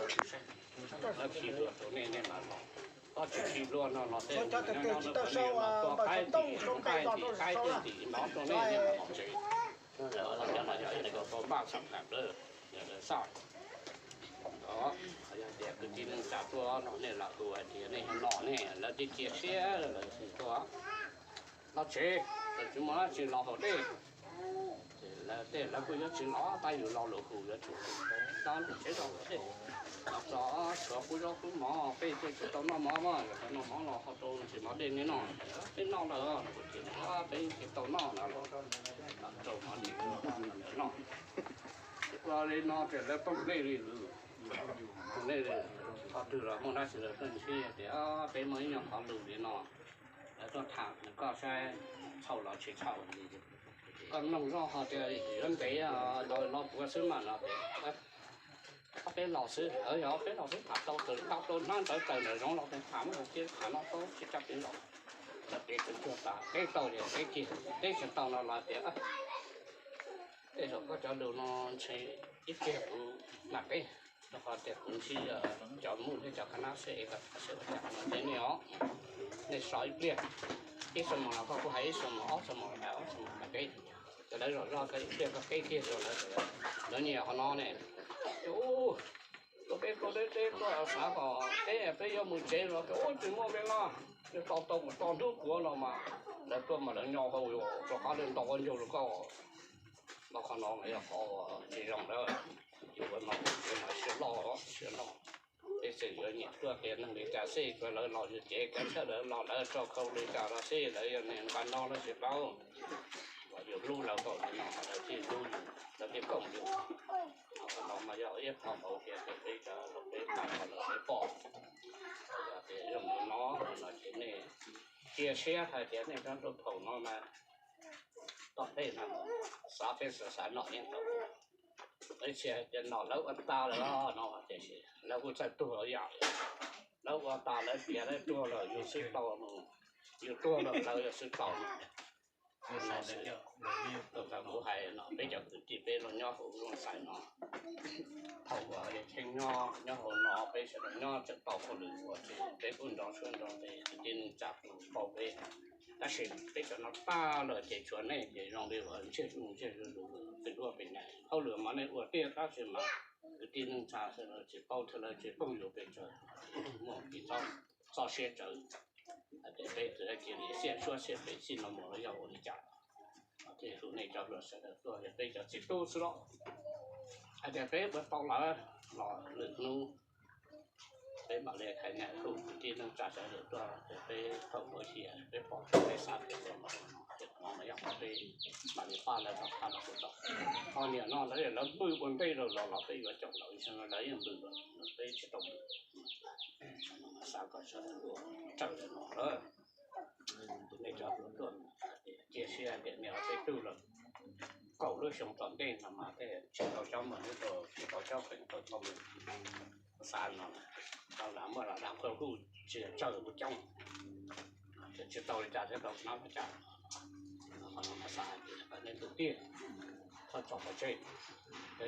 Lawv khi dua rau nej, nej mam los. Koj tsis khi dua no los tej cov tag kis tsis tau sau, tua qaib ntim, qaib ntim, qaib ntim no rau nej, nej mam los tsev. Cov no yog ib tug pab xam pham lawm, yog lawv xaj. Yog tias kwv tij neej tsa tuaj no nej lam hu hais tias nej no ne, lawv twb cia siab lawm, lawv tsis tuaj. Los tsev, lawv tsis muaj dab tsi los haus dej. Ces lawv tej lawv kuj yuav tsis los, tab yus lo lus hu yuav tsum hu, los tsev los haus dej. Los tso, tshuav qub zaub qub mov, peb thiaj tsis tau noj mov mas, yog tau noj mov los ho rau tsis mov dej nej noj. Peb noj lawm, peb tsis tau noj no los rau mov dej noj. Ua li no ces lawv poob dej li, poob dej li, qhov twg los muaj dab tsi lawv pheej ntsib tias peb muaj ib nyuag qhov lus li no, lawv tuaj tham nws koj saib txhaum los tsis txhaum. Koj mloog zoj ho tias yuav ntev los los puav xwb mas no tias, ob peb los xwb, yog ob peb los xwb tham tau, tau rau hnab ntawd tawm ntawm zoov los tham muaj tis tham no tau tsis tsa peb los. Lawv peb tseem tuaj tas, peb tau ces peb kiag, peb tsis tau no los tias tej zaum koj cov lus no ntshe ib pliag kuv mam teb, rau qhov tias kuv ntsib cov mus thiab cov qhab nab seb es kom sawv ua cas no ces nej os, nej so ib pliag, ib xuab moos los koj kuj hais ib xuab moos, ob xuab moos los hais ob xuab moos mam teb. Ces lawv zom zaws koj ib pliag koj teb kiag rau lawv, lawv nyiam qhov no ne. Ces ub, tuaj peb tuaj deb deb tuaj xav kom teb peb yuav mus tsev los tias ub tsis muaj npe laj, yuav tau tau mus txog hnub puav no mas lawv tuaj mas lawv nyo hau rov qab li ntau ua ncaug rau koj. Los qhov no mas yog qhov tsis zoo lawm, yus ua no yus mas siab loj siab loj. Peb tseem yuav nyiam tuaj qias neeg li cas xij, tsuav lawv los yus cev kav tshawj lawv los lawv tso khau li cas los xij lawv yog niag nqa no lawv tsis paub. Yus hlub lawv npaum li no lawv thiaj hlub yus, lawv thiaj koom yus. Qhov no mas yog ib qho npaum tias peb cov peb pab los peb pom. Yog tias zoo li no no ces nej cia siab hais tias nej cov nraug thaum no mas tom ntej no xav peb xav xav nom yeej tau. Ib txhia hais tias nom lawv ua tas lawm no tiam sis lawv kuj txawj tuag yam, lawv ua tas lawv tiav lawv tuag lawm yus xwb tau mus, yus tuag lawm lawv yus xwb tau mus. Kuv hais no peb cov kwv tij peb los nyob hauv Looj Xais no, thaum uas Cheeb nyob nyob hauv no peb sawv daws nyob tseem tau hauj lwm ua ces peb kuj nrov suab nrov ntev kwv tij neej tsa kuj paub peb. Tab sis peb cov no tag lawm ces tshuav nej ces zoo li uas ntsiag zuj ntsiag zuj zus, tsis duab pem na. Hauj lwm mas nej ua tiag tab sis mas kwv tij neej tsa sawv daws tsis paub thiab lawv tsis koom yus pes tsawg, muaj kev txoj siab tsawv. Hais tias peb txawm cia li xiam suab xiam pem txij no mus los yog ua li cas, thiaj hu nej cov hluas sawv daws tuaj yog peb cov txiv tub xwb los. Hais tias peb ua tau lawm los lwm hnub peb mam li hais niam hu kwv tij neej tsa sawv daws tuaj ces peb thaum ua xyem peb pom peb xav pem los no ces qhov no mas yog qhov peb mam li pab lawv tau tham los kuj tau. Ho niam no lawv lawv npwj ua ntej lawm los los peb yuav caum lawv, ib xyoo no lawv yeej npwj lawm, peb tsis tau npwj. Xav kom sawv daws ua raws li no lawm. Nej cov hluas tuaj cia siab tias niam peb tug lawm, kaum lub xyoo tom ntej no mas tej tsis tau cob mus nyob rau tsis tau cob feem tau tau mus xav no, tau lam muaj los lam qhuab huj tsis tsawg kuj coob, tsis tau li cas thiab tau hnab li cas. Qhov no mas xav hais tias kom nej ntuj tiag txhob tso pov tseg,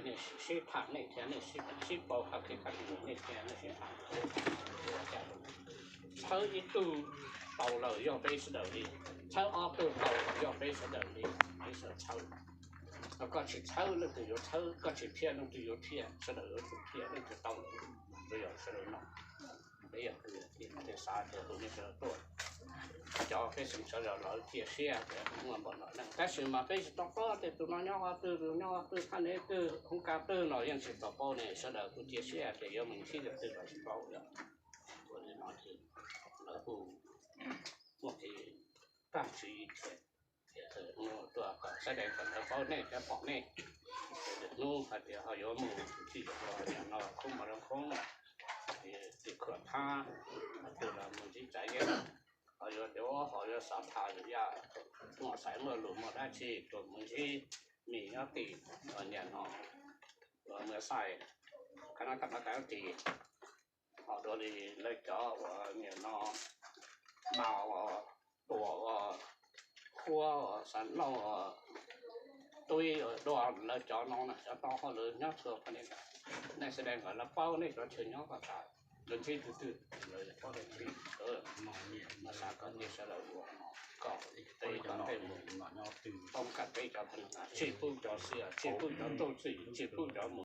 nej sib tham nej thiab nej sib paub qhov kev kaj ntug nej thiab nej sib tham. Txhawb ib tug tau lawm yog peb sawv daws li, txhawb ob tug tau lawm yog peb sawv daws li, peb sawv daws txhawb. Koj tsis txhawb leej twg yuav txhawb, koj tsis thiaj leej twg yuav thiaj, sawv daws yuav tsum thiaj, leej twg tau lawm yog sawv daws no. Peb yog kwv tij xav tias tus nej sawv daws tuaj, cov pej xeem sawv daws lawv cia siab tias muaj npaum no leej, tab sis mas peb tsis tau paub tias tus no nyob qhov twg, tus nyob qhov twg, thaj nev twg, hoob kas twg no yeej tsis tau paub ne. Sawv daws kuj cia siab tias yuav mus ntsib tus twg los tsis paub yom. Ua li no ces lawv kuj muaj kev tag tswv yim thiab, tias hnub tuaj kom sawv daws kom lawv paub nej thiab pom nej. Lwm hnub hais tias ho yuav mus txij no khoob mos zoo khoob, tim khuam thab, qhov twg los mus ntsib tsav yeeb, ho yuav tias ho yuav xav tham lwm yam, muaj xaiv muaj lus muaj dab tsi tuaj mus ntsib mis nyob tim niam no, uas mus xais qhab nab qhab tis, ho dua li lawv cov uas niam no mas uas tuam uas huab uas xav noj uas tub ib dua lawv cov no na, cov no ho lawv nyob txhua pha ne. Nej sawv daws kom lawv paub nej cov chaw nyob ko tas, lawv ntsib twg twg, lawv paub tias ntsib, xav kom nej sawv daws ua kom peb cov ntej mus toob kas peb cov, tsis pub cov xiam, tsis pub cov tub txim, tsis pub cov mus